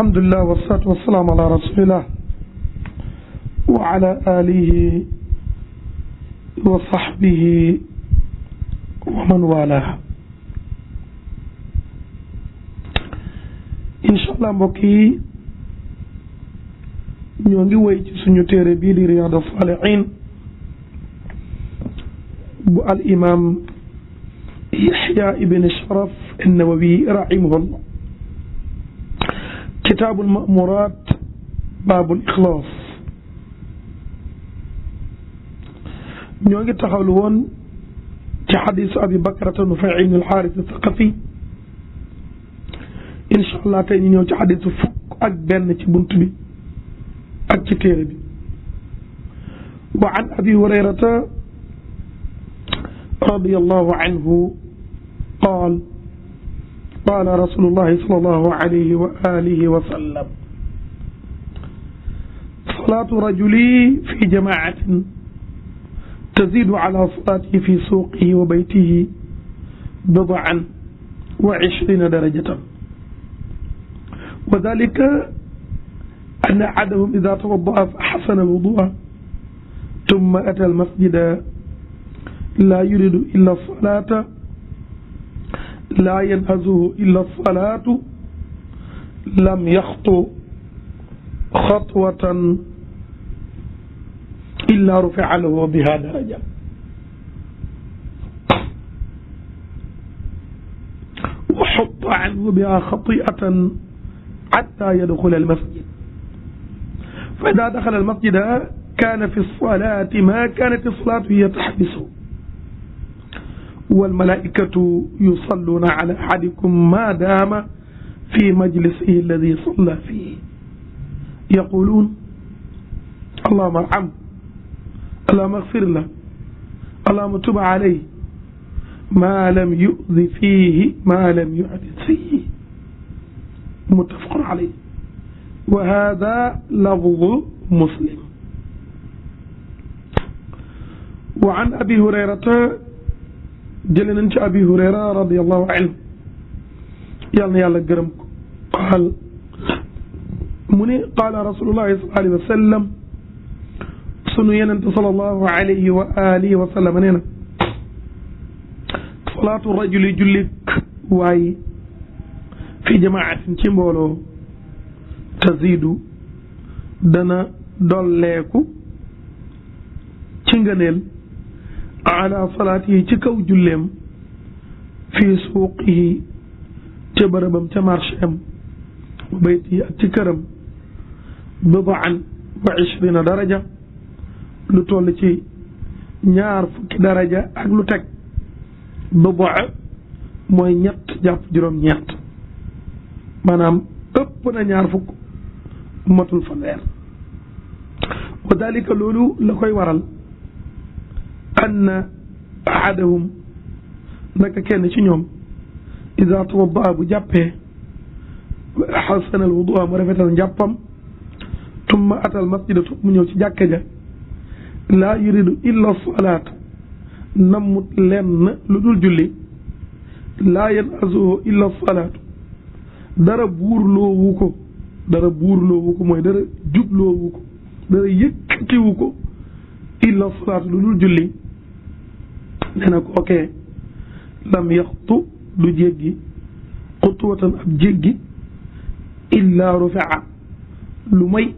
alhamdulillah wasalaatu wasalaamu ala rasulillah wa ala alihi wa sahbihi wa man wala incha allah mbokk yi ñoo ngi wéy ci suñu téere bii di Riyadou Salihine bu al imam Yahya ibn Sharaf an-Nawawi rahimahullah kitaabul ma'muuraat baabul ixlaas ñoo ngi taxawlu woon ci xadiisu abi bakrata nufay ibn al-Haaris al-Thaqafi incha allah tey ñu ñëw ci xadiisu fukk ak benn ci bunt bi ak ci téere bi wa an abi hurayrata radiyallahu anhu qaal qaala rasulullahi sallallahu alayhi wa alihi wa sallam salaatu rajuli fi jamaatin taziidu ala salaatihi fi suuqihi wa baytihi bid'an wa 20 darajatan wa dhalika anna ahadahum idhaa tawadda'a fa ahsana al-wuduu'a thumma ataa al-masjida laa yuriidu illa as-salaata laa yanhazuhu illa as-salaatu lam yaxtu xatwatan illaa rufi'a lahu bihaa daraja wa hutta anhu bihaa xati'atan hattaa yadxula al-masjid fa idaa daxala al-masjida kaana fi as-salaati maa kaanat as-salaatu hiya tahbisuhu والملائكة يصلون على أحدكم ما دام في مجلسه الذي صلى فيه يقولون اللهم ارحمه اللهم اغفر له اللهم تب عليه ما لم يؤذ فيه ما لم يحدث فيه متفق عليه وهذا لفظ مسلم وعن أبي هريرة jëlee nañ ci abi hurayra radiyallahu anhu yal na yàlla gërëm ko qaal mu ne qaala rasulullahi sallallahu alayhi wa sallam sunu yenente sallallahu alayhi wa alihi wa sallam nee na salaatu rajuli jullik waaye fi jamaatin ci mbooloo tazidu dana dolleeku ci ngëneel ala salaatihi ci kaw julleem fii suuqihi ca bërëbam ca marché am wa baytihi ak ci këram bid'an wa 20 daraja lu toll ci 20 daraja ak lu teg bid'a mooy ñett jàpp juróom-ñeent maanaam ëpp na 20 matul fanweer wa dalika loolu la koy waral anna ahadahum naka kenn ci ñoom ida tawaddaa bu jàppee xasana al wudu'a mu rafetal njàppam tumma atal masjida mu ñëw ci jàkka ja laa yuridu illa salaat nammut lenn lu dul julli laa yanhazuhu illa salaatu dara buurloowu ko mooy dara jubloowu ko dara yëkkatiwu ko illa salaatu lu dul julli nee na ko ok lam yaxtu du jéggi xutwatan ab jéggi illa rufi'a lu may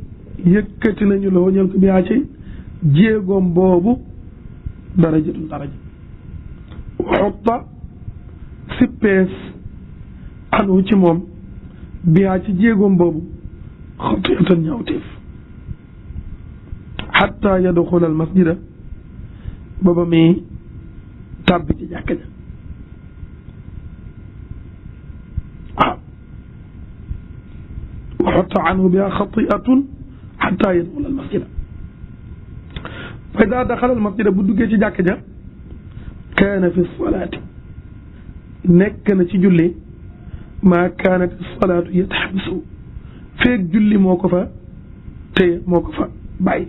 yëkkati nañu la wañal ko biyaa ci jéegoom boobu darajatun daraja waxutta sippees anu ci moom biyaa ci jéegoom boobu xatiyatan ñaawteef xatta yadxula al masjida booba mi tàbbi ci jàkka ja waaw wa xutta anhu biha xati'atun xatta yadxula al masjida fa ida daxala al masjida bu duggee ci jàkka ja kaana fi salaati nekk na ci julli maa kaanat salaatu yataxabisu feeg julli moo ko fa téye moo ko fa bàyyi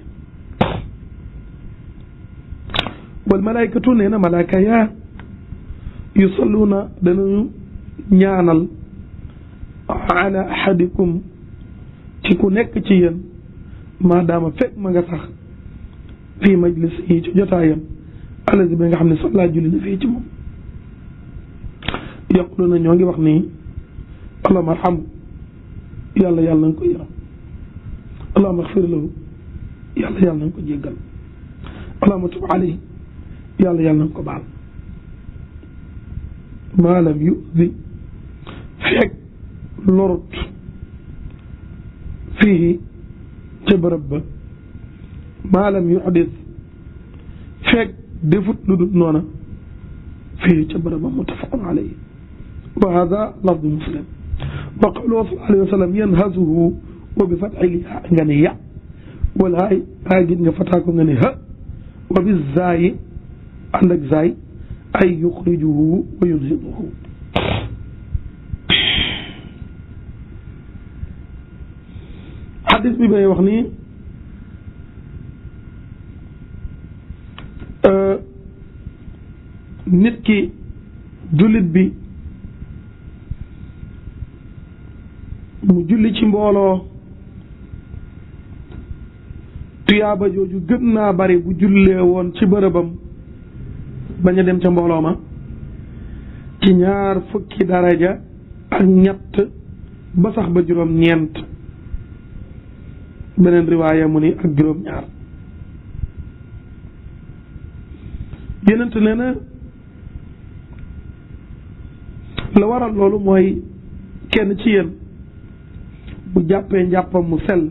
wal malaykatu nee na malaaka yaa yusalluuna danañu ñaanal ala ahadikum ci ku nekk ci yéen maadaama fekk ma nga sax fii majlis yi ci jotaayam alazi bi nga xam ne sallaa julli na fii ci moom yaquluna ñoo ngi wax nii allahumma arhamhu yàlla na nga ko yërëm allahumma axfir lahu yàlla na nga ko jéggal allahumma tub alayhi yàlla na nga ko baal maalam yu'zi fekk lorut fii ca bërëb ba maalam yuhdis fekk defut lu dul noona fii ca bërëb ba muttafaqun alayhi wa hada lafdu muslim wa qawluhu sallallahu alayhi wa sallam yanhazuhu wa bi fathil yaa nga ne ya wal haay gis nga fataa ko nga ne ha wa bi zaayi ànd ak zaay ay yuxrijuhu wa yunziluhu xadis bi bay wax ni nit ki jullit bi mu julli ci mbooloo tuyaaba jooju gën naa bari bu jullee woon ci bërëbam bañ a dem ca mbooloo ma ci 20 daraja ak ñett ba sax ba juróom-ñeent beneen riwaaya mu ni ak juróom-ñaar Yonent nee na la waral loolu mooy kenn ci yéen bu jàppee njàppam mu sell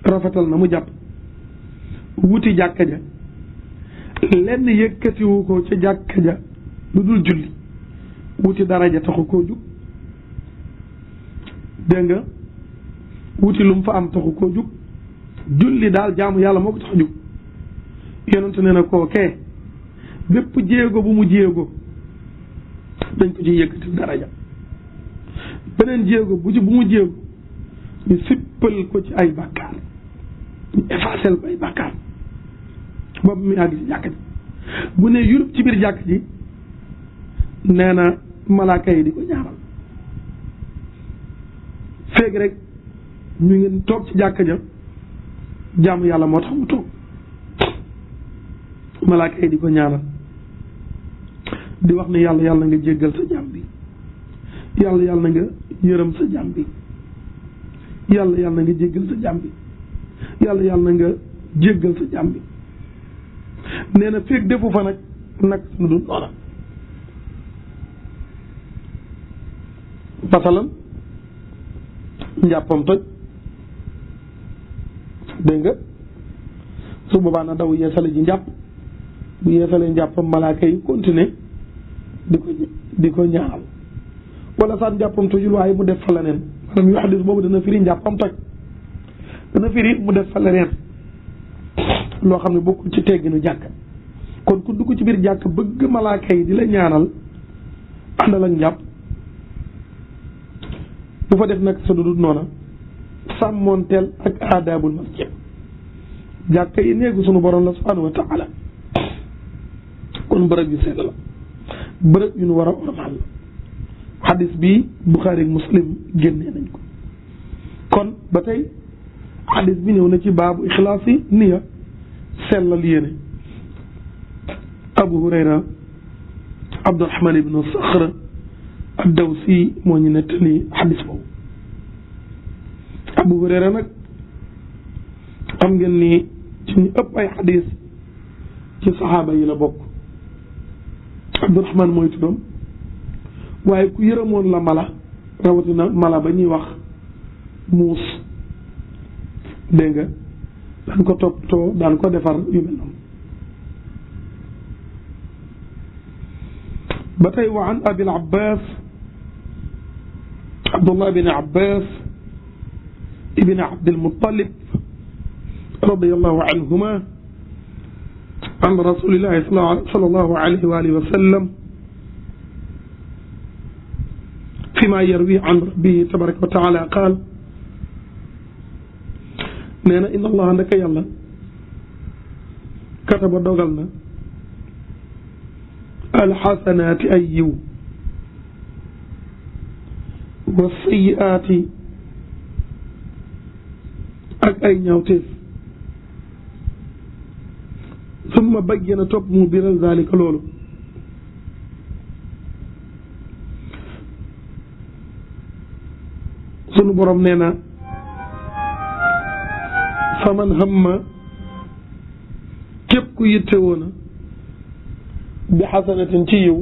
rafetal na mu jàpp wuti jàkka ja lenn yëkkatiwu ko ca jàkka ja lu dul julli wuti daraja taxu koo jug dégg nga wuti lu mu fa am taxu koo jug julli daal jaamu yàlla moo ko tax a jug Yonent nee na kookee bépp jéego bu mu jéego dañ ko ci yëkkati daraja beneen jéego bu mu jéego ñu sippal ko ci ay bàkkaar ñu effacé ko ay bàkkaar boobu mu àgg ci jàkk ji bu ne yurub ci biir jàkk ji nee na malaaka yi di ko ñaaral feeg rek ñu ngi toog ci jàkk ja jaamu yàlla moo tax mu toog malaaka yi di ko ñaanal di wax ne yàlla nga jéggal sa jaam bi yàlla nga yërëm sa jaam bi yàlla nga jéggal sa jaam bi yàlla nga jéggal sa jaam bi nee na feeg defu fa nag lu dul noona masalan njàppam toj dégg nga su boobaa na daw yeesale ji njàpp bu yeesalee njàppam malaaka yi continuer di ko ñaanal wala sax njàppam tojul waaye mu def fa leneen maanaam yu xadis boobu dana firi njàppam toj dana firi mu def fa leneen loo xam ne bokkul ci tegginu jàkk kon ku dugg ci biir jàkk bëgg malaaka yi di la ñaanal àndal ak njàpp bu fa def nag sa dudut noona sàmmoonteel ak aadaabul masjid jàkk yi néegu sunu borom la subhanahu wa taala kon bërëb yu sell la bërëb yu nu war a ormal la xadis bi Buxaari ak Muslim génnee nañ ko kon ba tey xadis bi ñëw na ci baabu ixlaasi niya sellal yéene Abu Hurayra Abdurahman ibnu Saxr ad-Dawsi moo ñu nettali xadis boobu Abu Hurayra nag xam ngeen ni ci ñu ëpp ay xadis ci saxaaba yi la bokk Abdurahman mooy tuddam waaye ku yërëmoon la mala rawatina mala ba ñuy wax muus dégg nga daan ko toppatoo daan ko defar yu mel noonu ba tey wa an abil abbas abdullah ibn abbas ibn abdil muttalib radiyallahu anhuma an rasulillahi sallallahu alayhi wa alihi wa sallam فيما يروي عن ربه تبارك وتعالى قال nee na inna allah ndaka yàlla kataba dogal na alxasanaati ay yiw wa sayiaati ay ñaawteef summa bayyana topp mu biral zalika loolu sunu borom nee na faman hamma képp ku yitte woona bi xasanatin ci yiw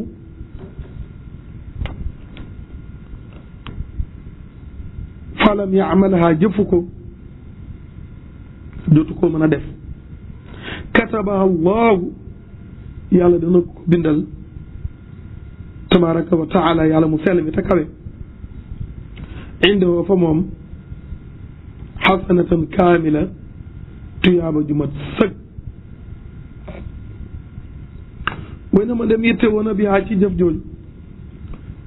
falam yaamalha jëfu ko dootu ko mën a def katabaha allahu yàlla dana ko bindal tabaraka wa taala yàlla mu sell mi te kawe indahu fa moom xasanatan kaamila tuyaaba ju mat sëg way na ma dem yitte woon a bihaa ci jëf jooju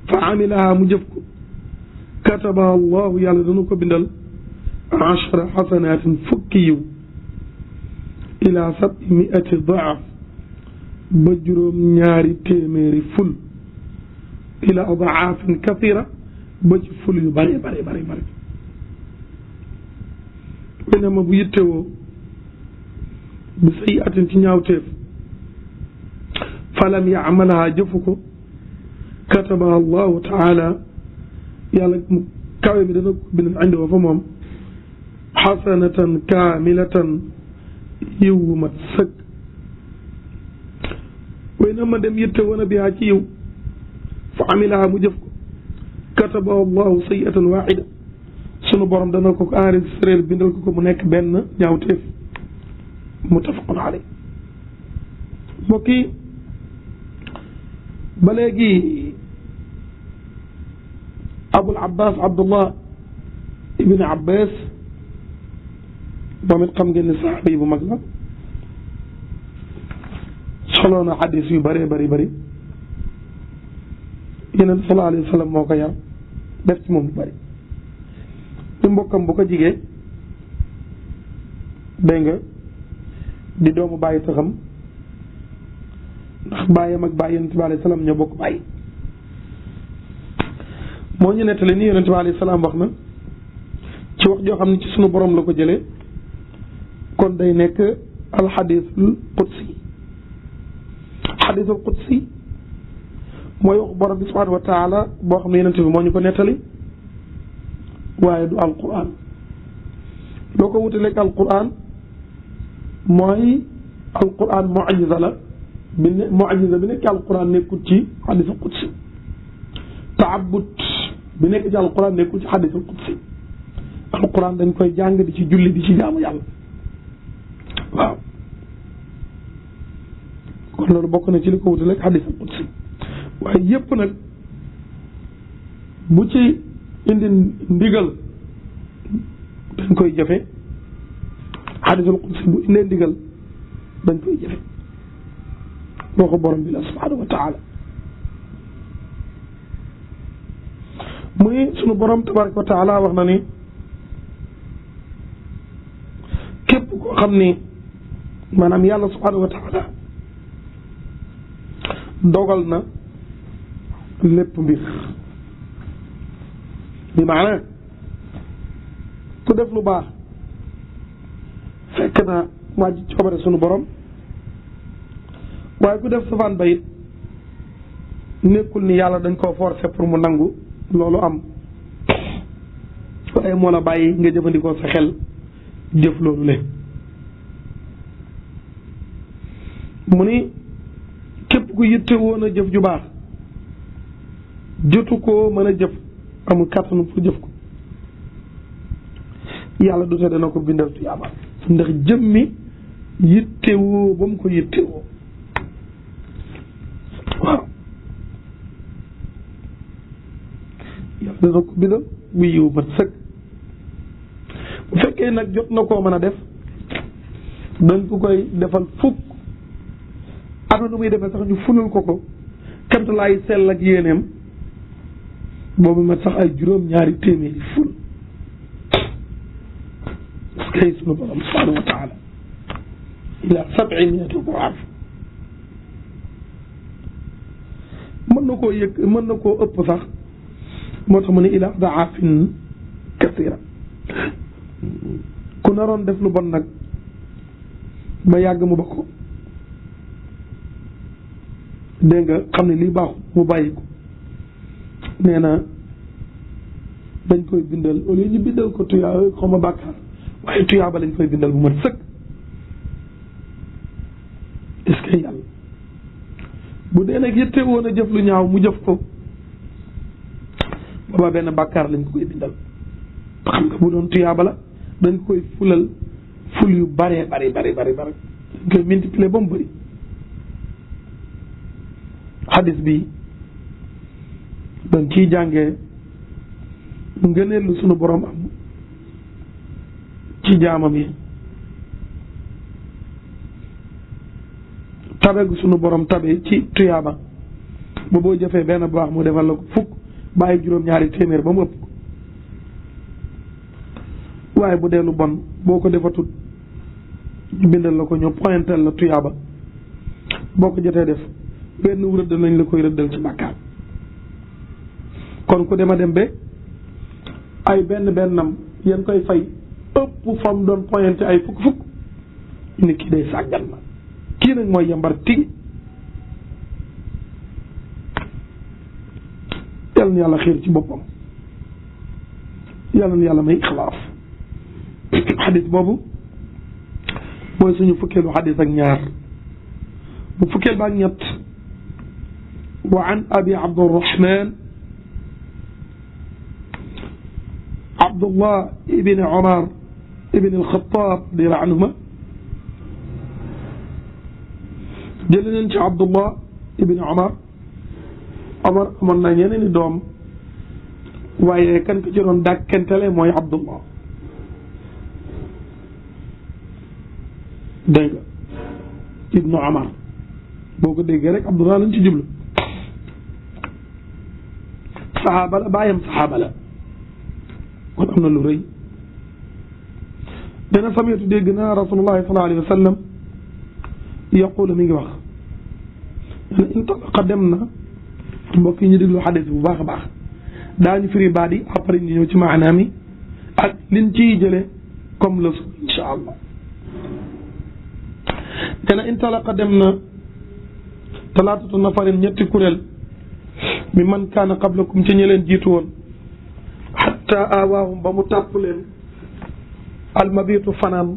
fa amilaha mu jëf ko katabaha allahu yàlla dana ko bindal ashara xasanatin fukki yiw ila 700 daaf ba juróom ñaari téeméeri ful ila daafin kathira ba ci ful yu bare bare bare bare way na ma bu yittewoo bi say atin ci ñaawteef falam yaamalha jëfu ko katabaha allahu taala yàlla mu kawe mi dana ko bind indoo fa moom xasanatan kaamilatan yiw wu mat sëkk way na ma dem yitte woon a bihaa ci yiw fa amilaha mu jëf ko katabahu allahu sayiatan waxida sunu borom dana ko enregistré bindal ko mu nekk benn ñaawteef muttafaqun aley mbokk yi ba léegi abul abbas abdullah ibn abbas moom it xam ngeen ne saxaaba yi bu mag la solo na xadis yu bëree bëri bëri yeneen sallallahu alayhi wa sallam moo ko yar def ci moom lu bëri ñu mbokkam bu ko jigee dégg nga di doomu bàyyi taxam ndax bàyyam ak bàyyi yonent bi alayhi salaam ñoo bokk bàyyi moo ñu nettali ni yonent bi alayhi salaam wax na ci wax joo xam ne ci sunu borom la ko jëlee kon day nekk alxadisul qudsi xadisul qudsi mooy wax borom bi subhanahu wa taala boo xam ne yonent bi moo ñu ko nettali waaye du alquran loo ko wutaleeg alquran mooy alquran mu'jiza la mu'jiza bi nekk ci alquran nekkul ci xadisul qudsi taabut bi nekk ci alquran nekkul ci xadisul qudsi alquran dañ koy jàng di ci julli di ci jaamu yàlla waaw kon loolu bokk na ci li ko wutaleeg xadisul qudsi waaye yépp nag bu ci indi ndigal dañ koy jëfe xadisul qudsi bu indee ndigal dañ koy jëfe waxu borom bi la subhanahu wa taala muy sunu borom tabaraka wa taala wax na ni képp koo xam ni maanaam yàlla subhanahu wa taala dogal na lépp mbir bi maanaam ku def lu baax fekk na waa ji coobare sunu borom waaye ku def safaan ba it nekkul ni yàlla dañ koo forcer pour mu nangu loolu am waaye moo la bàyyi nga jëfandikoo sa xel jëf loolu le mu ni képp ku yitte woon a jëf ju baax jotu koo mën a jëf amul kàttanu pour jëf ko yàlla du te dana ko bindal tuyaaba ndax jëmmi yittewoo ba mu ko yittewoo waaw yàlla dana ko bindal bu yiw mat sëkk bu fekkee nag jot na koo mën a def dañ ko koy defal fukk am na nu muy defee sax ñu fulal ko ko kemt laay sell ak yéeneem boobu mat sax ay juróom-ñaari téeméeri ful parce que sunu borom subhanahu wa taala ila 700 daaf mën na koo yëg mën na koo ëpp sax moo tax mu ne ila daafin kasira ku naroon def lu bon nag ba yàgg mu ba ko dégg nga xam ne lii baaxul mu bàyyi ko nee na dañ koy bindal au lieu ñu bindal ko tuyaa xaw ma bàkkaar waaye tuyaaba lañ koy bindal bu mat sëkk. est-ce que yàlla bu dee nag yëtte woon a jëf lu ñaaw mu jëf ko booba benn bàkkaar lañ ko koy bindal xam nga bu doon tuyaaba la dañ koy fulal ful yu bari bari dañ koy multiplier ba mu bëri. xadis bi dañ ciy jàngee ngëneel lu sunu borom am ci jaamam yi tabe gu sunu borom tabe ci tuyaaba ba boo jëfee benn bu baax mu defal la ko fukk bàyyi juróom-ñaari téeméer ba mu ëpp waaye bu dee lu bon boo ko defatut ñu bindal la ko ñu pointel la tuyaaba boo ko jotee def benn rëdd lañ la koy rëddal ci bàkkaar kon ku dem a dem ba ay bennam yéen koy fay ëpp fam doon pointé ay fukk nit ki day sàggan ma kii nag mooy yambar tigi yal na yàlla xiir ci boppam yal na yàlla may ixlaas xadis boobu mooy suñu fukkeelu xadis ak ñaar bu fukkeel ba ak ñett wa an abi abdurrahman abdullah ibn umar ibn alxataab radiyallahu anhuma jëlee nañ ci abdullah ibn umar amoon na ñeneen i doom waaye kan ko ci doon dàkkentele mooy abdullah dégg nga ibnu umar boo ko déggee rek abdullah lañ ci jublu saxaaba la bàyyam saxaaba la kon am na lu rëy dana samitu dégg naa rasulullahi sallallahu alayhi wa sallam yaqulu mi ngi wax ne intalaqa dem na mbokk yi ñu déglu xadis bu baax a baax daañu firi baat yi après ñu ñëw ci maanaam yi ak liñ ciy jële comme leçon incha allah dana intalaqa dem na talaatatu nafarin ñetti kuréel mi man kaana qablakum ci ñi leen jiitu woon xatta awaahum ba mu tàpp leen almabitu fanaan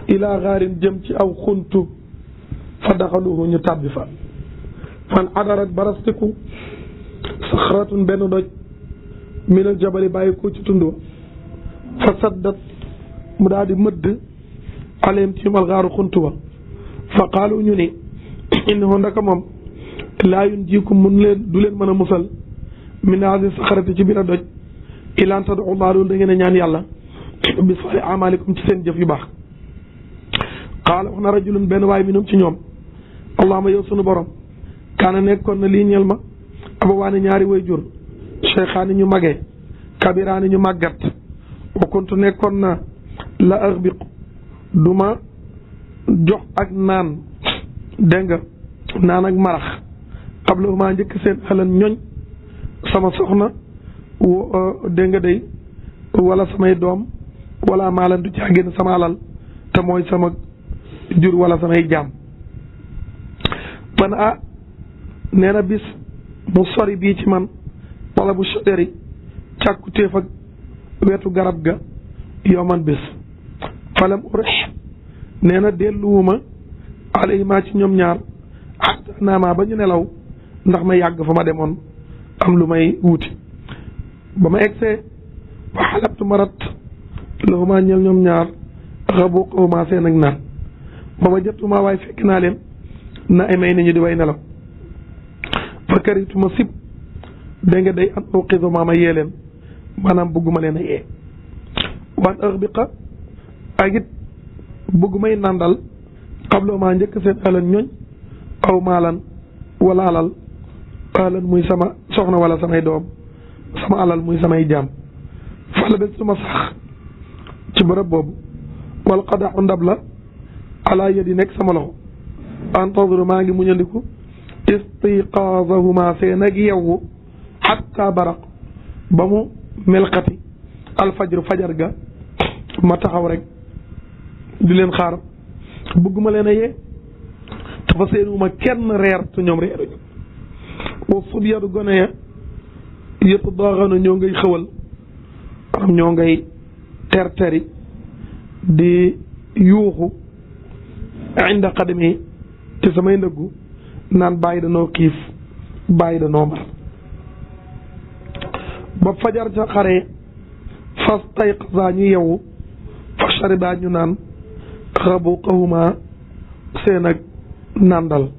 ila gaarin jëm ci aw xuntu fa daxaluhu ñu tàbbi fa fan adarat barastiku saxratun benn doj min al jabali bàyyi ko ci tund wa fa saddat mu daal di mëdd aleem ci mal gaaru xuntu wa fa qaalu ñu ni innahu ndaka moom laa yunjiikum mun leen du leen mën a musal min haadi saxarati ci biir a doj ilaan tadu Allah loolu da ngeen a ñaan yàlla bi saali amalikum ci seen jëf yu baax qaala wax na rajulun benn waay minum ci ñoom allahuma yow sunu borom kaana nekkoon na lii ñeel ma abawaani ñaari way jur cheikhaani ñu magee kabiraani ñu màggat wa kuntu nekkoon na la arbiqu duma jox ak naan dégg nga naan ak marax xablahuma njëkk seen xalan ñoñ sama soxna dégg nga day wala samay doom wala maalan du caa génn sama alal te mooy sama jur wala samay jaam man nee na bis mu sori bii ci man wala bu soderi càkku téef ak wetu garab ga yow man bis falam urix nee na delluwuma alayhima ci ñoom ñaar xatta naama ba ñu nelaw ndax ma yàgg fa ma demoon am lu may wuti ba ma egsee fa xalabtu marat lahuma ñel ñoom ñaar xabu xawma seen ak naan ba ma jotuma waaye fekk naa leen na ay may nañu di way nelaw fa karituma sib da nga day an uqiduma ma yee leen maanaam bëgguma leen a yee waan arbiqa ak it bëggumay nandal xabloo maa njëkk seen alan ñooñ aw maalan wala alal alan muy sama soxna wala samay doom sama alal muy samay jaam fala bés suma sax ci bërëb boobu wal qadaxu ndab la ala yadi nekk sama loxo antadru maa ngi muñandiku istiqaazahuma seen ak yewwu xatta baraq ba mu melxati alfajru fajar ga ma taxaw rek di leen xaar bëgguma leen a yee te fa seenuma kenn reer te ñoom reeruñu wa subyadu gone ya yëpp dooxanu ñoo ngay xëwal am ñoo ngay terteri di yuuxu inda xadami ci samay ndëggu naan bàyyi danoo xiif bàyyi danoo mar ba fajar ca xare fas tay xasaa ñu yewu fa shariba ñu naan xabu xawuma seen ak nàndal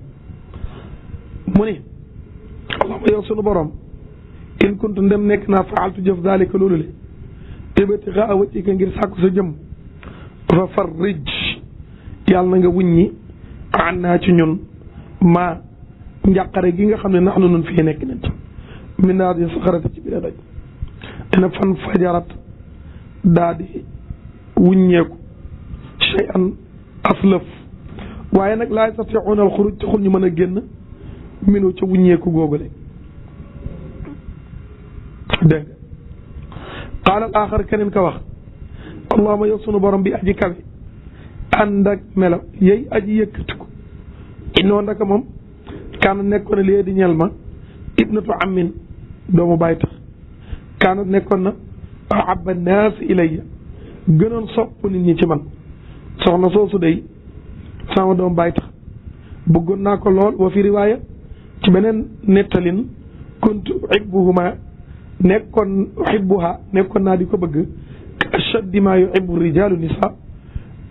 mu ni allahuma yow sunu borom in kuntu ndem nekk naa faaltu jëf daalika loolu le tébati xaa wëccika ngir sàkku sa jëm fa farrij yàlla na nga wuññi an naa ci ñun ma njàqare gi nga xam ne nax na nun fii nekk nañ ci min naa di saxarate ci biir daj ina fan fajarat daa di wuññeeku shay an aslëf waaye nag laa yastatiuuna al xuruj taxul ñu mën a génn minu ca wuññeeku googule dégg nga qaala al axar keneen ka wax allahuma yow sunu borom bi aji kawe ànd ak melo yey aji yëkkatiku innoo ndaka moom kaana nekkoon na lee di ñel ma ibnatu amin doomu bàyyi tax kaana nekkoon na ahabba naas ilayya gënoon sopp nit ñi ci man soxna soosu day sama doom bàyyi tax bëggoon naa ko lool wa fi riwaaya ci beneen nettalin kuntu uhibbuhuma nekkoon naa di ko bëgg ashaddi maa yuhibbu rijaalu nisaa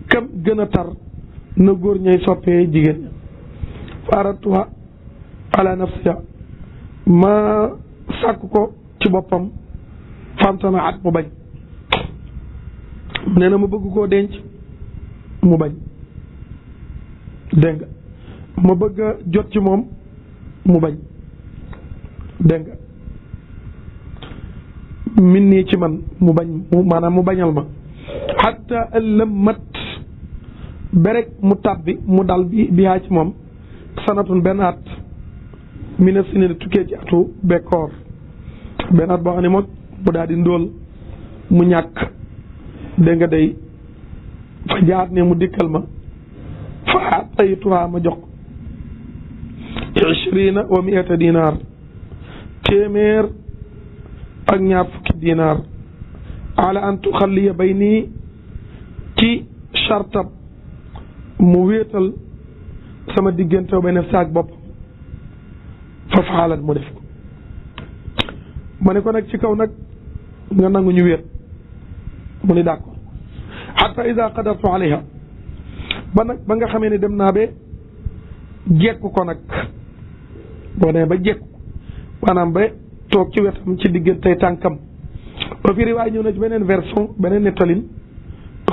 kam gën a tar na góor ñay soppee jigéen ña fa aradtuha ala nafsiha ma sàkk ko ci boppam famtana at mu bañ nee na ma bëgg koo denc mu bañ dégg nga ma bëgg a jot ci moom mu bañ dégg nga min nii ci man mu bañ maanaam mu bañal ma xatta ëllëmat berek mu tàbbi mu dal bi haa ci moom sanatun benn at mina sini tukkee ci atu bekkoor benn at boo xam ne moom mu daal di ndóol mu ñàkk dégg nga day fa jaat ne mu dikkal ma fa ataytuha ma jox ko 20 wa 100 dinaar téeméer ak ñaar fukki dinaar ala an tuxalliya bayni ci chartab mu wéetal sama diggante bay nef saak bopp fa faalat mu def ko ma ne ko nag ci kaw nag nga nangu ñu wéet mu ni d'accord hatta ida qadartu alayha ba nag ba nga xamee ne dem naa ba jekku ko nag boo demee ba jekku maanaam ba toog ci wetam ci diggante tànkam ba fi riwaay ñëw na ci beneen version beneen nettalin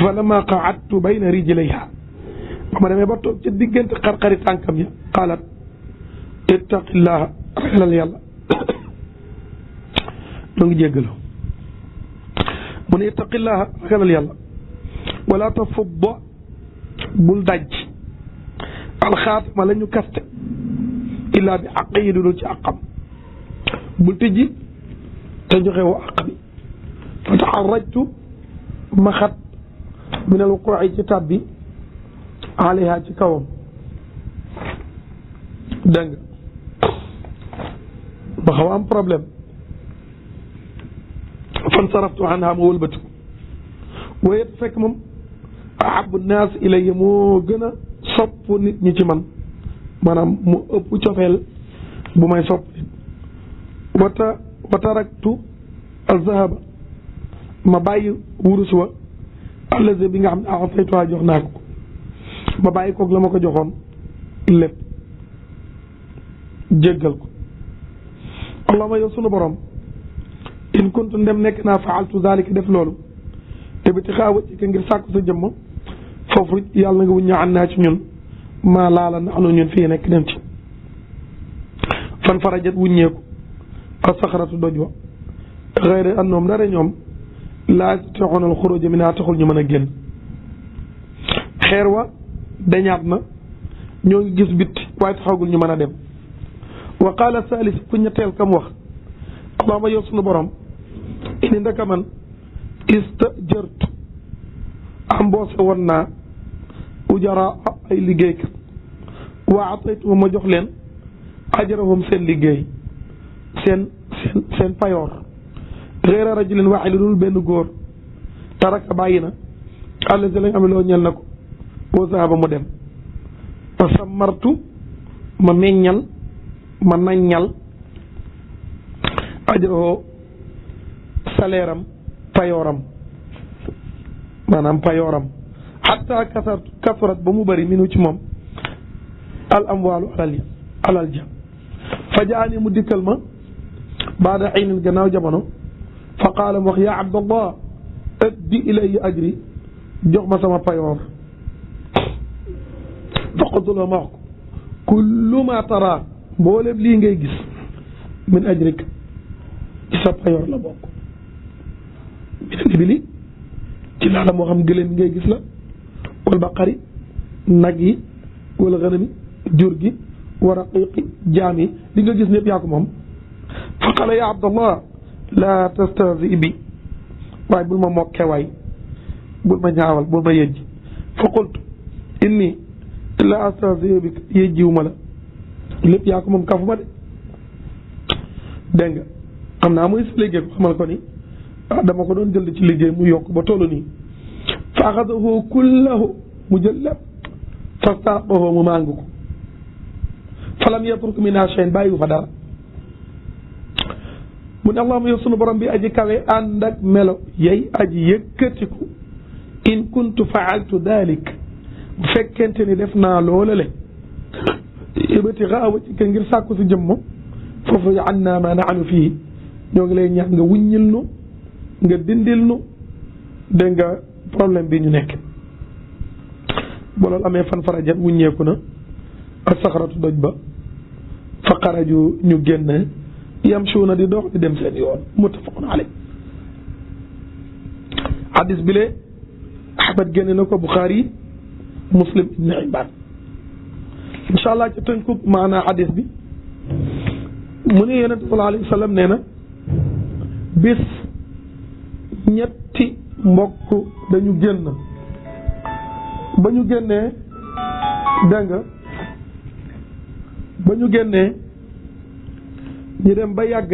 fa lama qaadtu bayna rijlayha ba ma demee ba toog ci diggante xarxari tànkam ya qaalat ittaqillaha ragalal yàlla ñoo ngi jéggalu mu ne ittaqillaha ragalal yàlla wala tafudda bul daj alxaatima la ñu kaste illaa bi àq yi dudul ci àqam bul tijji te joxe woo àq bi fa taxarrajtu ma xat min al wuquuci ci tàbbi alayha ci kawam dégg nga ba xaw am problème fan saraftu anha ma wëlbatiku waaye fekk moom ahabu naas ilayya moo gën a sopp nit ñi ci man maanaam mu ëpp cofeel bu may sopp nit wa taraktu azahaba ma bàyyi wurus wa allazi bi nga xam ne a'taytuha jox naa ko ma bàyyi koog la ma ko joxoon lépp jéggal ko allahumma yow sunu borom in kuntu ndem nekk naa faaltu zalika def loolu te bi ti xaawa ci ngir sàkku sa jëmm foofu yàlla nga wuñña an naa ci ñun maa laala na anu ñun fii nekk dem ci fan farajat wuññeeku a saxaratu doj wa xëyre annoom dara ñoom laa yastatii'uuna al-xuruuja minhaa taxul ñu mën a génn xeer wa dañaat na ñoo ngi gis bitti waaye taxagul ñu mën a dem wa qaala saalis ku ñetteel kam wax allahumma yow sunu borom ini ndaka man istajartu amboose woon naa ujara ay liggéeykat wa ataytuhum ma jox leen ajrahum seen liggéey seen payoor xeera rajulin waaxid lu dul benn góor taraka bàyyi na allazi lañ am loo ñel na ko wa zahaba mu dem fa samartu ma meññal ma naññal ajrahu salaire am payooram maanaam payooram xatta kasurat ba mu bëri minu ci moom al amwaalu alal ja fa jaani mu dikkal ma baada xiinin gannaaw jamono fa qaala mu wax yaa abdallah addi ilayya ajri jox ma sama payoor fa qultu lahu ma wax ko kullu ma tara mboolem lii ngay gis min ajrik ci sa payoor la bokk min ibili ci laa la moo xam gëléem ngay gis la wal baqari nag yi wala xanami jur gi wa raqiqi jaam yi li nga gis ñëpp yaa ko moom fa qala ya abdallah la tastahzi bi waaye bul ma mokke waay bul ma ñaawal bul ma yejj fa qultu inni la astahzi bi yejjiwuma la lépp yaa ko moom kafu ma de dégg nga xam naa muy si liggéey ko xamal ko ni dama ko doon jël ci liggéey mu yokk ba tollu nii fa axadahu kullahu mu jël lépp fastaqahu mu màng ko falam yatruk minha shay'an bàyyiwu fa dara mu ne allahuma yow sunu borom bi aji kawe ànd ak melo yey aji yëkkatiku in kuntu faaltu dalik bu fekkente ni def naa loola le ibtigaa wajhika ngir sàkku si jëmm foofu anna ma naanu fii ñoo ngi lay ñaan nga wuññil nu nga dindil nu dégg nga problème bi ñu nekk ba loolu amee fan farajat wuññeeku na ak saxaratu doj ba fa xaraju ñu génn yamsuuna di dox di dem seen yoon muttafaqun alayh hadis bi le Ahmad génne na ko Buxaari Muslim Ibn Hibbaan incha allah ci tënku maanaa hadis bi mu ne Yonent sallallahu alayhi wa sallam nee na bis ñetti mbokk dañu génn ba ñu génnee dégg nga ba ñu génnee ñu dem ba yàgg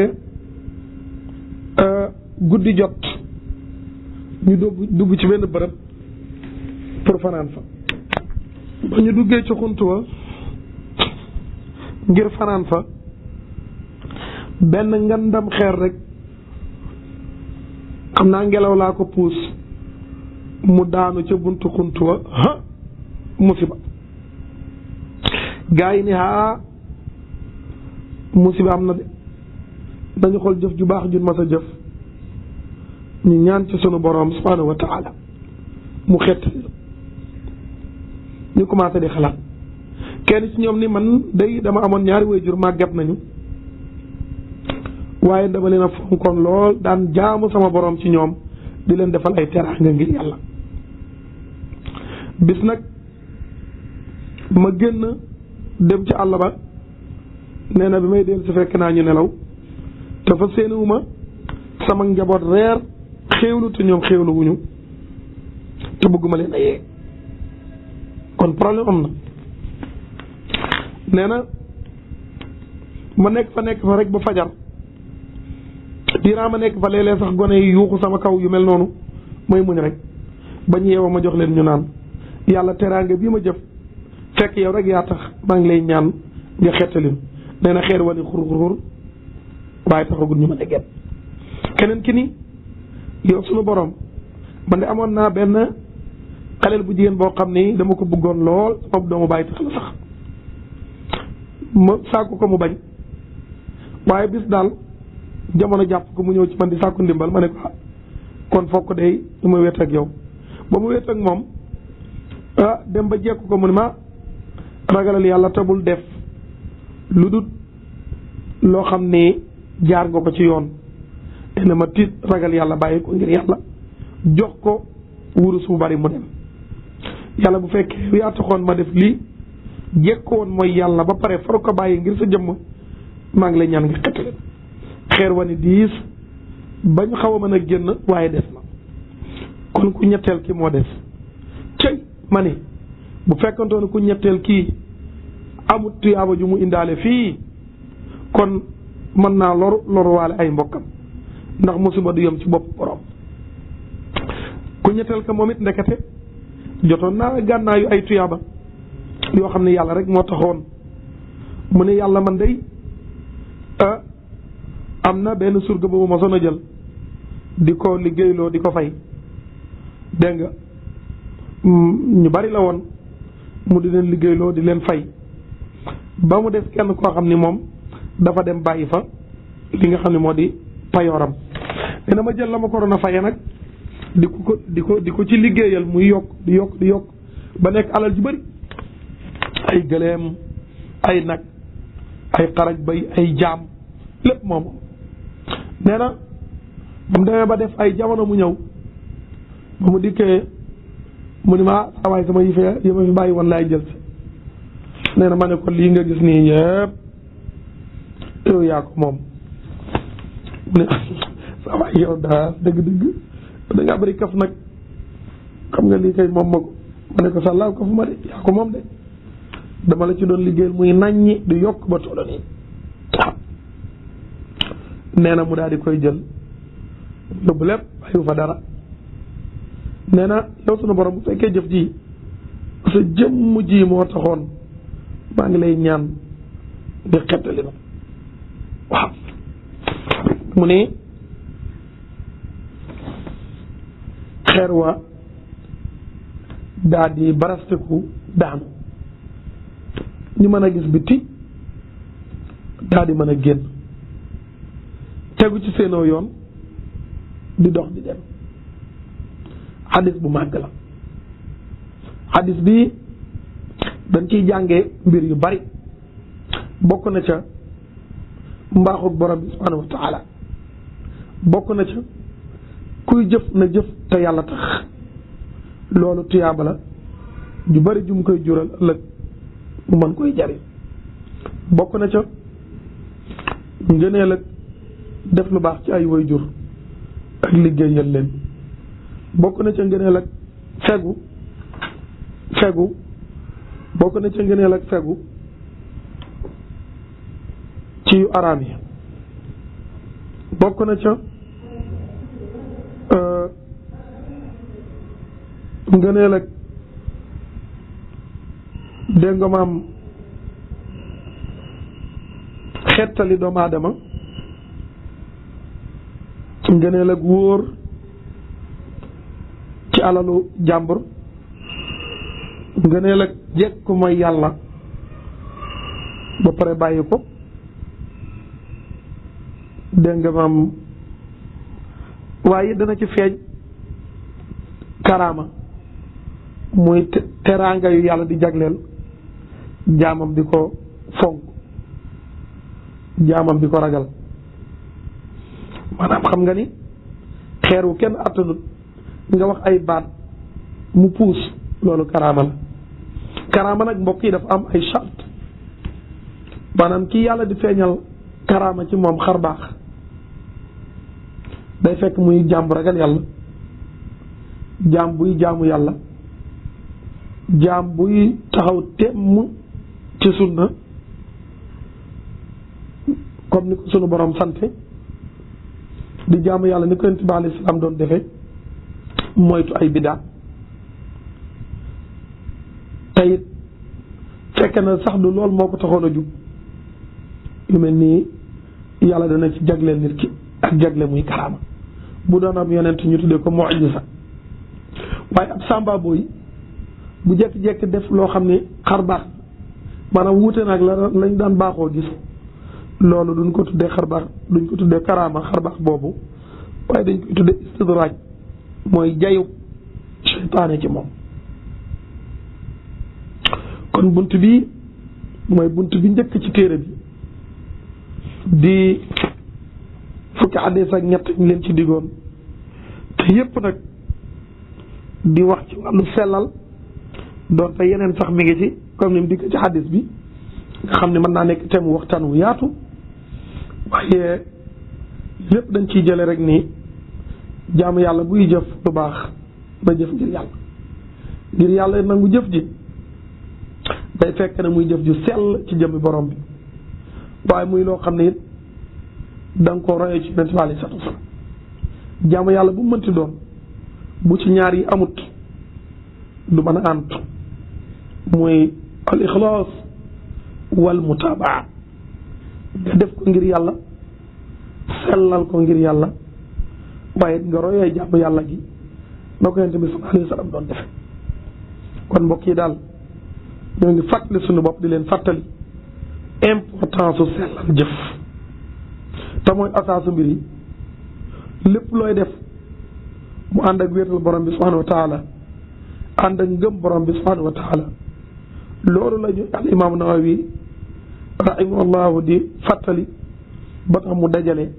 guddi jot ñu dugg ci benn bërëb pour fanaan fa ba ñu duggee ci xunt wa ngir fanaan fa benn ngandam xeer rek xam naa ngelaw laa ko puus mu daanu ca buntu xunt wa musiba gaa yi ni musiba am na de dañu xool jëf ju baax jun mas a jëf ñu ñaan ci sunu boroom subhanahu wa taala mu xett ñu commencé di xalaat kenn ci ñoom ni man day dama amoon ñaari waajur màggat nañu waaye dama leen a fonkoon lool daan jaamu sama boroom ci ñoom di leen defal ay teraanga ngir yàlla bis nag ma génn dem ci àll ba nee na bi may dellu si fekk naa ñu nelaw te fa séenuwuma sama njaboot reer xéewlu te ñoom xéewlu wuñu te bëgguma leen a yee kon problème am na nee na ma nekk fa rek ba fajar diiraa ma nekk fa léeg-léeg sax gone yi yuuxu sama kaw yu mel noonu mooy muñ rek bañ yeewoo ma jox leen ñu naan yàlla teraanga bii ma jëf fekk yow rek yaa tax maa ngi lay ñaan nga xettalin nee na xeer wani xur waaye taxagul ñu mën a get keneen ki ni yow sunu borom man de amoon naa benn xaleel bu jigéen boo xam ni dama ko bëggoon lool sama doomu bàyyi tax la sax ma sàkku ko mu bañ waaye bis daal jamono jàpp ko mu ñëw ci man di sàkku ndimbal ma ne ko kon fokk day du ma wet ak yow ba mu wet ak moom dem ba jekku ko mu ne ma ragalal yàlla te bul def lu dul loo xam ne jaar nga ko ci yoon dina ma tiit ragal yàlla bàyyi ko ngir yàlla jox ko wurus bu bari mu dem yàlla bu fekkee yaa taxoon ma def lii jekko woon mooy yàlla ba pare far ko bàyyi ngir sa jëmm maa ngi lay ñaan nga xettali xeer wa ni diis bañ xaw a mën a génn waaye des na kon ku ñetteel ki moo des cëy ma ne bu fekkantoon ku ñetteel kii amut tuyaaba ju mu indaale fii kon mën naa loruwaale ay mbokkam ndax musiba du yem ci bopp borom. ku ñetteel ka moom it ndekete jotoon naa gànnaayu ay tuyaaba yoo xam ne yàlla rek moo taxoon mu ne yàlla man day am na benn surga bu ma mosoon a jël di ko liggéeyloo di ko fay dégg nga ñu bari la woon mu di leen liggéeyloo di leen fay ba mu des kenn koo xam ni moom dafa dem bàyyi fa li nga xam ne moo di payooram dina ma jël la ma ko doon a faye nag di ko ci liggéeyal muy yokk di yokk ba nekk alal ju bari ay gëleem ay nag ay xaraj bay ay jaam lépp moom nee na mu demee ba def ay jamono mu ñëw ba mu dikkee mu ni ma saa waay sama yi ma fi bàyyi woon laay jël si nee na ma ne ko lii nga gis nii yëpp yow yaa ko moom mu ne saa waay yow daa dëgg-dëgg da ngaa bëri kaf nag xam nga lii kay moom ma ko ma ne ko sàllaaw kafu ma de yaa ko moom de dama la ci doon liggéeyal muy naññi di yokk ba toll nii waaw nee na mu daal di koy jël yóbbu lépp bàyyiwu fa dara nee na yow sunu borom bu fekkee jëf ji sa jëmm ji moo taxoon maa ngi lay ñaan nga xettali ma waaw mu ne xeer wa daal di barastiku daanu ñu mën a gis biti daal di mën a génn tegu ci seenoo yoon di dox di dem xadis bu màgg la xadis bi dañ ciy jàngee mbir yu bari bokk na ca mbaaxug borom bi subhanahu wa taala bokk na ca kuy jëf na jëf te yàlla tax loolu tuyaaba la ju bari ju mu koy jural ëllëg mu mën koy jariñ bokk na ca ngëneel ak def lu baax ci ay waajur ak liggéeyal leen bokk na ca ngëneel ak fegu bokk na ca ngëneel ak fegu ci yu araam yi bokk na ca ngëneel ak dégg nga maam xettali doomu aadama ngëneel ak wóor ci alalu jàmbur ngëneel ak jekku mooy yàlla ba pare bàyyi ko dégg nga maam waaye dana ci feeñ karaama muy teraanga yu yàlla di jagleel jaamam di ko fonk jaamam di ko ragal maanaam xam nga ni xeer wu kenn attanut nga wax ay baat mu puus loolu karaama la karaama nag mbokk yi dafa am ay charte maanaam kii yàlla di feeñal karaama ci moom xar baax day fekk muy jaam bu ragal yàlla jaam buy jaamu yàlla jaam buy taxaw temm ci sunna comme ni ko sunu borom sante di jaamu yàlla ni ko yonent bi alayhi salaam doon defee moytu ay bidaa tayit fekk na sax du lool moo ko taxoon a jug yu mel nii yàlla dana ci jagleel nit ki ak jagle muy karaama bu doon am yonent ñu tuddee ko mu'jiza waaye ab sàmba booy bu jekki-jekki def loo xam ne xar baax maanaam wuute nag lañ daan baaxoo gis loolu duñ ko tuddee xar baax duñ ko tuddee karaama xar baax boobu waaye dañ koy tuddee istidraaj mooy jayu seytaane ci moom kon bunt bi mooy bunt bi njëkk ci téere bi di fukki hadiis ak ñett ñu leen ci diggoon te yépp nag di wax ci wàllu sellal doon te yeneen sax mi ngi ci comme ni mu dikk ci hadiis bi nga xam ne mën naa nekk thème waxtaan wu yaatu waaye lépp dañ ciy jële rek ni jaamu yàlla buy jëf lu baax ba jëf ngir yàlla nangu jëf ji day fekk ne muy jëf ju sell ci jëmmi borom bi waaye muy loo xam ne it da nga ko royee ci yonent bi alayhi salaatu wasalaam jaamu yàlla bu mënti doon bu ci ñaar yi amut du mën a ànd muy al ixlaas wal mutaabaa nga def ko ngir yàlla sellal ko ngir yàlla waaye nga royee jaamu yàlla gi na ko yonent bi sallallahu alayhi wa sallam doon defe kon mbokk yi daal ñoo ngi fàttali suñu bopp di leen fàttali importance su sellal jëf te mooy asaasu mbir yi lépp looy def mu ànd ak wéetal borom bi subhanahu wa taala ànd ak ngëm borom bi subhanahu wa taala loolu la ñu al imaamu Nawawi rahimahullahu di fàttali ba tax mu dajale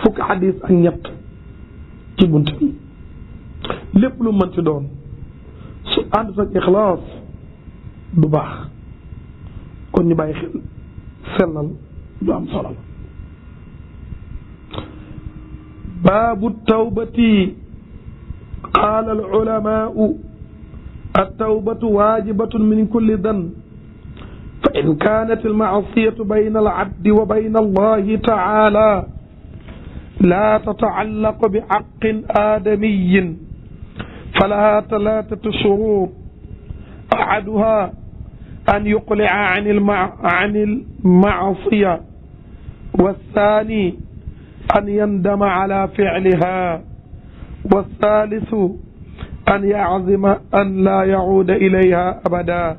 fukki xadis ak ñett ci bunt bi lépp lu mënti doon su ànd ak ixlaas du baax kon ñu bàyyi xel sellal lu am solo la baabu tawbati qaala al ulamaau التوبة واجبة من كل ذنب فإن كانت المعصية بين العبد وبين الله تعالى لا تتعلق بحق آدمي فلها ثلاثة شروط أحدها أن يقلع عن المعصية والثاني أن يندم على فعلها والثالث أن يعزم أن لا يعود إليها أبدا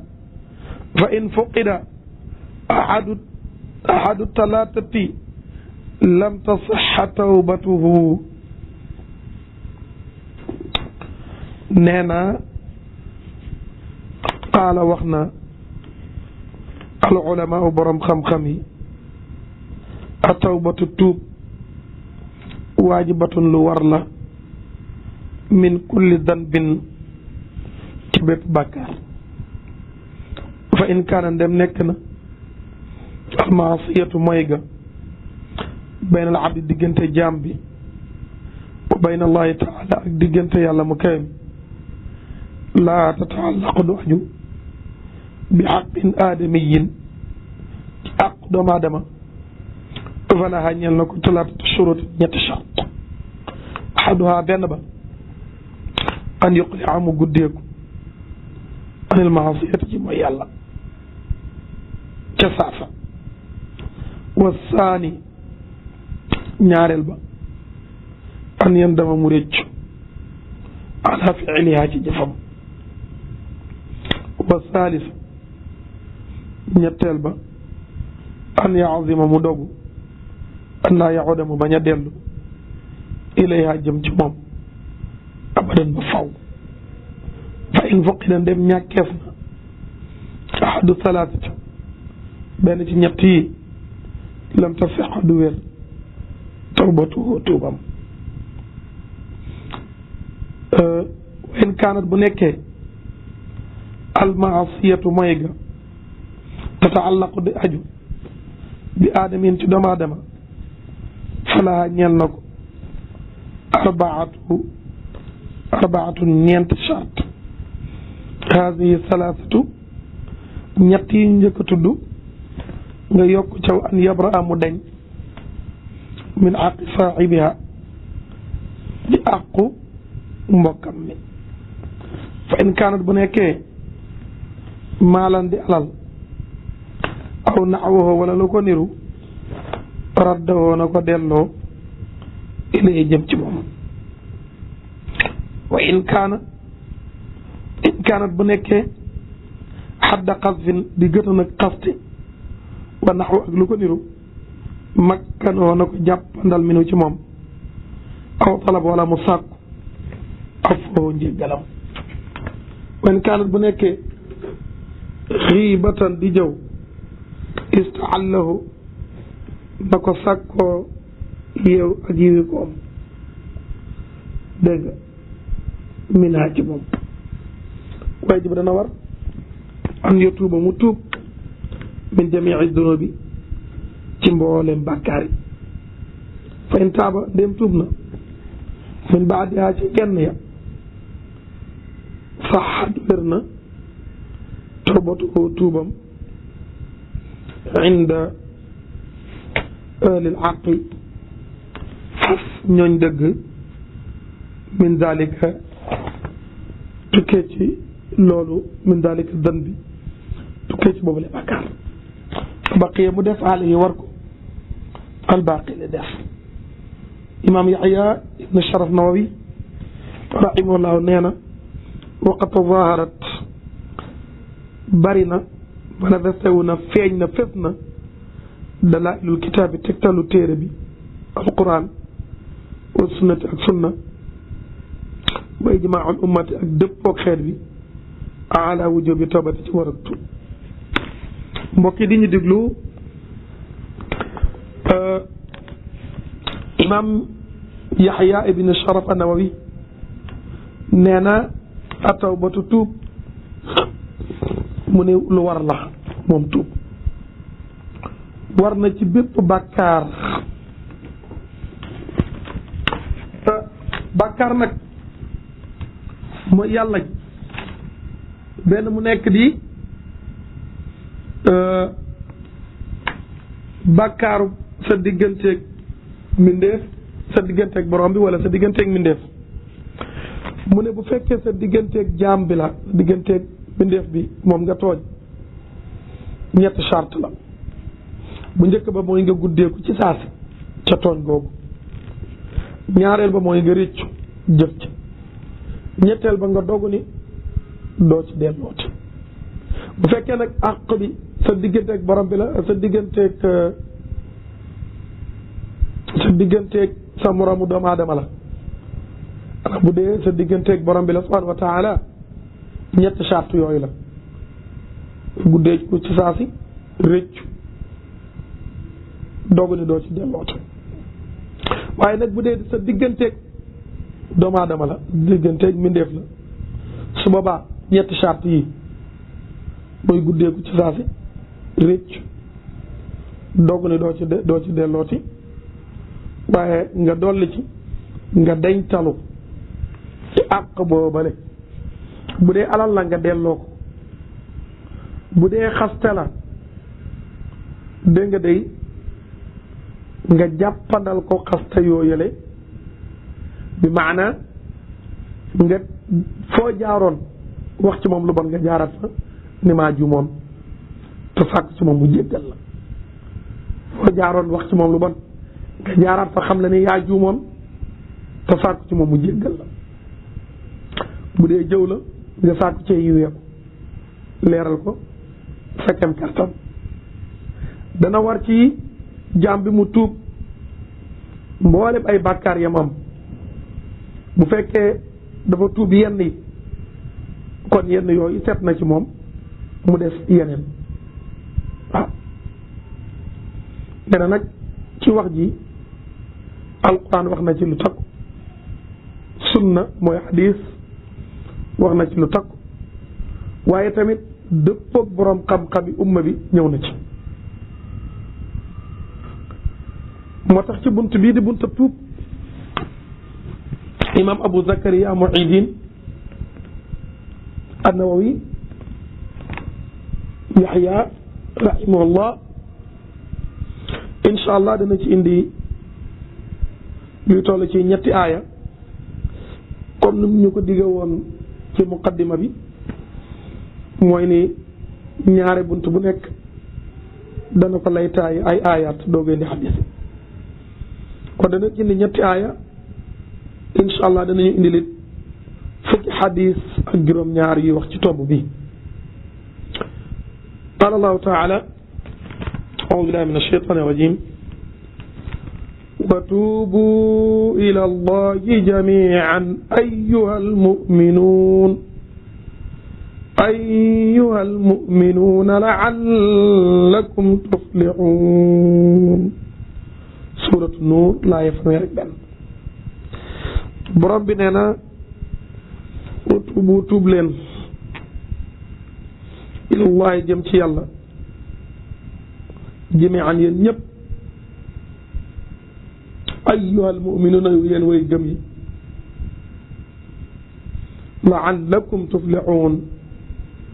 فإن فقد أحد الثلاثة لم تصح توبته نينا قال وخنا العلماء برم خمخمي التوبة التوب واجبة لورلا min kulli danbin ci bépp bàkkaar fa in kaana ndem nekk na almaasiyatu mooy ga bayna al abdi diggante jaam bi wa bayna allahi taala ak diggante yàlla mu kawem laa tataallaqu du aju bi xaqin aadamiyin ci àq doomu aadama falaha ñeel na ko talaatatu shurut ñetti chart ahaduha benn ba an yuqlia mu guddeeku anil maasiyati ci mooy yàlla ca saasa wa saani ñaareel ba an yandama mu réccu ala fiiliha ci jëfam wa saalis ñetteel ba an yaazima mu dogu an laa yaxuda mu bañ a dellu ilayha jëm ci moom abadan ba faw fa in fuqida ndem ñàkkeef na ahadu salaasati benn ci ñett yi lam tasix du wér tawbatuhu tuubam wa in kaanat bu nekkee almaasiyatu mooy ga tataallaqu di aju bi aadamin ci doomu aadama falaha ñeel na ko arbaatun ñeenti charte haadihi salaasatu ñett yi njëkk a tudd nga yokk caw an yabra mu deñ min aqi saaxibiha di àqu mbokkam mi fa in kaanat bu nekkee maalan di alal aw naxwahu wala lu ko niru raddawoo na ko delloo ilay jëm ci moom wa in kaanat bu nekkee xadda xasfin di gëta nag xasti wa naxwu ak lu ko niru makkanoo na ko jàppandal minu ci moom aw talab wala mu sàkku afoo njéggalam wa in kaanat bu nekkee xiibatan di jëw istaallahu na ko sàkkoo yeew ak yiwi koom dégg nga minaa ci moom waaye ji ba dana war an yotuuba mu tuub min jamii dunubi ci mboolem bàkkaar yi fa in taaba ndéem tuub na min baadiha ci genn ya saxa du wér na tawbatu tuubam inda ahlil aql ñooñ dëgg min dalika tukkee ci loolu min dalika dan bi tukkee ci boobu le bàkkaar baqiya mu def alayhi war ko albaqi la def imam Yaxya ibn Sharaf Nawawi rahimahullahu nee na waqad tazaharat bari na manifesté wu na feeñ na fés na dalailul kitaab bi tegtalu téere bi alquran wa sunnati ak sunna wa ijmaul ummati ak dëppoog xeet bi ala wujubi tawbati ci war a tuub mbokk yi di ñu déglu imam Yaxya ibn Sharaf an-Nawawi nee na atawbatu tuub mu ne lu war la moom tuub war na ci bépp bàkkaar bàkkaar nag mooy yàlla benn mu nekk di bàkkaaru sa digganteeg mbindeef sa digganteeg borom bi wala sa digganteeg mbindeef mu ne bu fekkee sa digganteeg jaam bi la digganteeg mbindeef bi moom nga tooñ ñetti charte la bu njëkk ba mooy nga guddeeku ci saasi ca tooñ googu ñaareel ba mooy nga réccu jëf ci ñetteel ba nga dogu ni doo ci dellooti bu fekkee nag àq bi sa digganteeg borom bi la sa digganteeg sa moroomu doomu aadama la bu dee sa digganteeg borom bi la subhanahu wa taala ñetti charte yooyu la guddeeku ci saasi réccu dogu ni doo ci dellooti waaye nag bu dee sa digganteeg doomu aadama la digganteeg mbindeef la su boobaa ñetti charte yi mooy guddeeku ci saasi réccu dogu ni doo ci dellooti waaye nga dolli ci nga deñ talu ci àq boobale bu dee alal la nga delloo ko bu dee xaste la dégg nga day nga jàppandal ko xaste yooyale bi maana nga foo jaaroon wax ci moom lu bon nga jaarat fa ni maa juumoon te sàkk ci moom mu jéggal la foo jaaroon wax ci moom lu bon nga jaaraat fa xam la ni yaa juumoon te sàkk ci moom mu jéggal la bu dee jëw la nga sàkk cee yiwee ko leeral ko sa kem kattan dana war ci jaam bi mu tuub mboolem ay bàkkaar yam am bu fekkee dafa tuub yenn yi kon yenn yooyu set na ci moom mu des yeneen waaw nee na nag ci wax ji alquran wax na ci lu takku sunna mooy hadis wax na ci lu takku waaye tamit dëppoog boroom xam-xami umma bi ñëw na ci moo tax ci bunt bii di bunta tuub imam Abu Zakariya Muhiddin an-Nawawi Yaxya rahimahullah insha allah dana ci indi luy toll ci ñetti aaya comme ni ñu ko digge woon ci muqaddima bi mooy ni ñaare bunt bu nekk dana ko lay taay ay aayaat doogee di xadis kon dana indi ñetti aaya insha allah danañu indi lit fukki xadis ak juróom-ñaar yi wax ci tomb bi qaala allahu taala a'uudu billahi min ash-shaytaani rajiim wa tuubu ila allahi jamii'an ayyuhal mu'minuuna la'allakum tuflihuun suuratu nuur laaya fanweer ak benn borom bi nee na wa tuubu tuub leen ilallahi jëm ci yàlla jamii'an yéen ñëpp ayyuhal mu'minuuna yéen way gëm yi la'allakum tuflihuun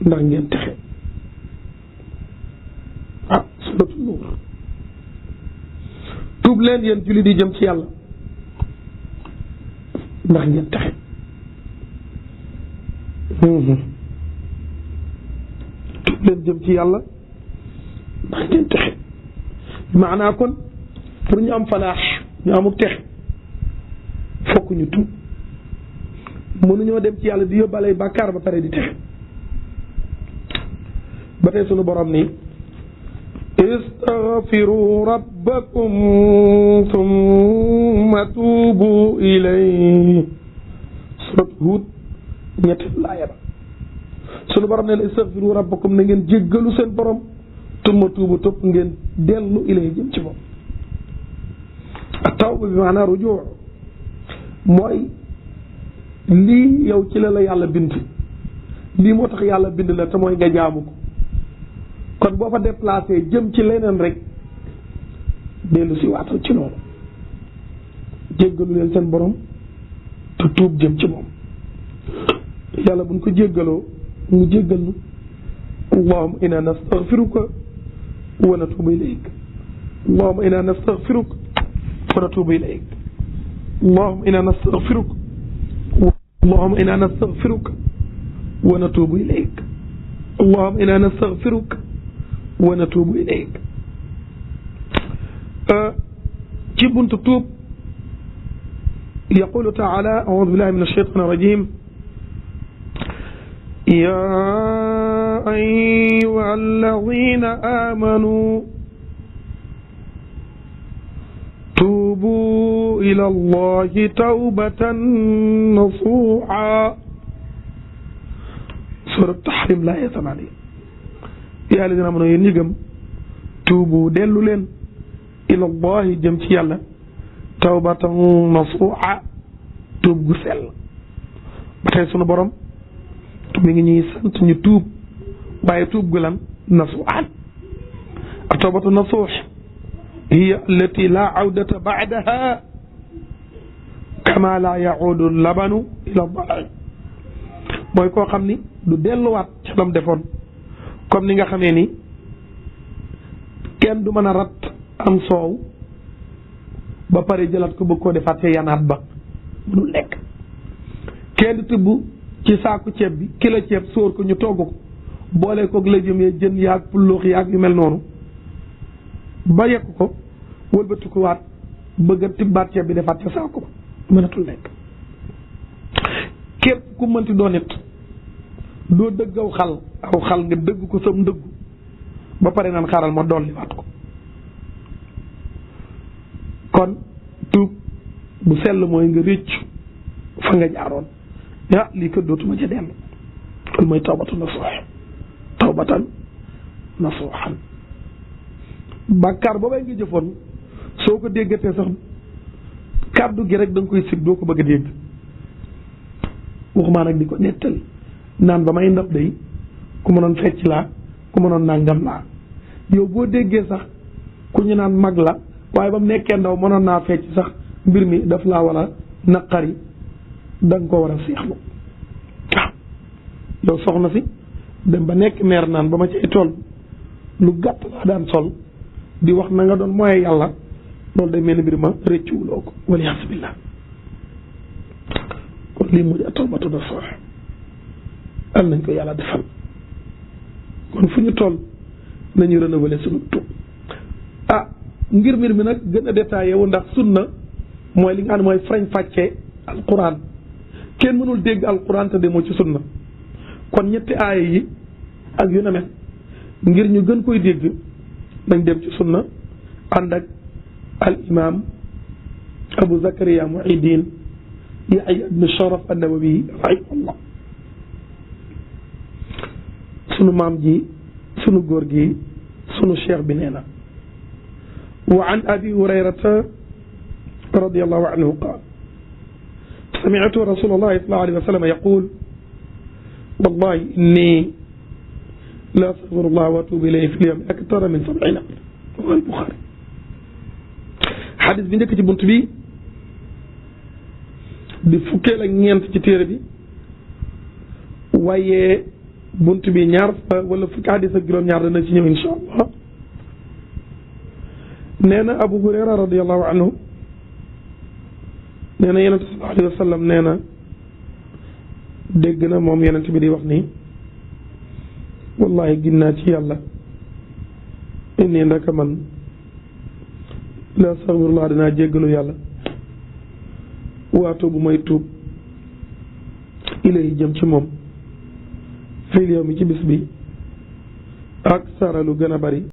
ndax ngeen texe suratu Nuur tuub leen yéen jullit yi jëm ci yàlla ndax ngeen texe tuub leen jëm ci yàlla ndax ngeen texe maanaa kon pour ñu am falaax ñu amuk texe fokk ñu tuub mënuñoo dem ci yàlla di yóbbalay bàkkaar ba pare di texe ba tey sunu borom ni istaghfiru rabbakum thumma tuubu ilayhi surat Huud ñetti laaya ba sunu borom ne la istaghfiru rabbakum na ngeen jéggalu seen borom thumma tuubu topp ngeen dellu ilayhi jëm ci moom at-tawba bi maanaa rujuu mooy lii yow ci la yàlla bind lii moo tax yàlla bind la te mooy nga jaamu ko kon boo fa déplacé jëm ci leneen rek dellu si waatal ci loolu jéggalu leen seen borom te tuub jëm ci moom yàlla buñ ko jéggaloo mu jéggal nu allahumma inna nastaghfiruka wa natubu ilayk allahumma inna nastaghfiruka wa natubu ilayk allahumma inna nastaghfiruka اللهم إنا نستغفرك ونتوب إليك اللهم إنا نستغفرك ونتوب إليك ci buntu tuub يقول تعالى أعوذ بالله من الشيطان الرجيم يا أيها الذين آمنوا توبوا إلى الله توبة نصوحا سورة التحريم لا يسمعني يا الذين آمنوا ينجم توبوا دلوا لين إلى الله جمتي يلا توبة نصوحا توب غسل بتاي سونو بروم ميغي ني سانت ني توب باي توب غلان نصوحا التوبة النصوح هي التي لا عودة بعدها كما لا يعود اللبن إلى الضعف mooy koo xam ni du delluwaat ci lam defoon comme ni nga xamee ni kenn du mën a rat am soow ba pare jëlaat ko bëgg koo defaat ca yanaat ba mënul lekk kenn du tibb ci saaku ceeb bi kilo ceeb sóor ko ñu togg ko boole koog légumes yi jën yaag pulloox yaag yu mel noonu ba yekk ko wëlbati ko waat bëgg a tibbaat ceeb bi defaat ca saako ba mënatul nekk képp ku mënti doon it doo dëgg aw xal nga dëgg ko sam ndëggu ba pare naan xaaral ma dolli waat ko kon tuub bu sell mooy nga réccu fa nga jaaroon ah lii kër dootuma ca dellu loolu mooy tawbatu nasuux tawbatan nasuuxan bàkkaar boobay nga jëfoon soo ko déggatee sax kàddu gi rek da nga koy sib doo ko bëgg a dégg waxumaa nag di ko nettali naan ba may ndaw day ku mënoon fecc laa ku mënoon nangam laa yow boo déggee sax ku ñu naan mag la waaye ba mu nekkee ndaw mënoon naa fecc sax mbir mi daf laa war a naqari da nga ko war a seexlu waaw yow soxna si dem ba nekk meer naan ba ma cay tool lu gàtt laa daan sol di wax na nga doon mooy yàlla loolu day mel ni mbir ma rëccuwuloo ko waliyaas billah kon lii mu di tawbatu nasuux al nañ ko yàlla defal kon fu ñu toll nañu renouveler suñu tuub ngir mbir mi nag gën a détaillé wu ndax sunna mooy li nga xam ne mooy farañ fàccee alquran kenn mënul dégg alquran te demoo ci sunna kon ñetti aaya yi ak yu na mel ngir ñu gën koy dégg nañ dem ci sunna ànd ak al imam Abu Zakariya Muhiddin Yahya ibn Sharaf an-Nawawi rahimahullah sunu maam ji sunu góor gi sunu cheikh bi nee na wa an abi hurayrata radiyallahu anhu qaal sami'tu rasulallahi sallallahu alayhi wa sallam yaqul wallahi inni la astaghfirullah wa atubu ilayhi fi l-yawmi akthara min 70 wa al-Bukhari xadis bi njëkk ci bunt bi di fukkeel ak ñeent ci téere bi waaye bunt bi ñaar wala fukki xadis ak juróom-ñaar dana ci ñëw insha allah nee na Abu Hurayra radiyallahu anhu nee na yonent sallallahu alayhi wa sallam nee na dégg na moom yonent bi di wax nii wallahi ginnaa ci yàlla inni ndaka man la astaghfirullah dinaa jéggalu yàlla waatu bu may tuub ilay jëm ci moom fil yawmi ci bis bi ak saralu gën a bari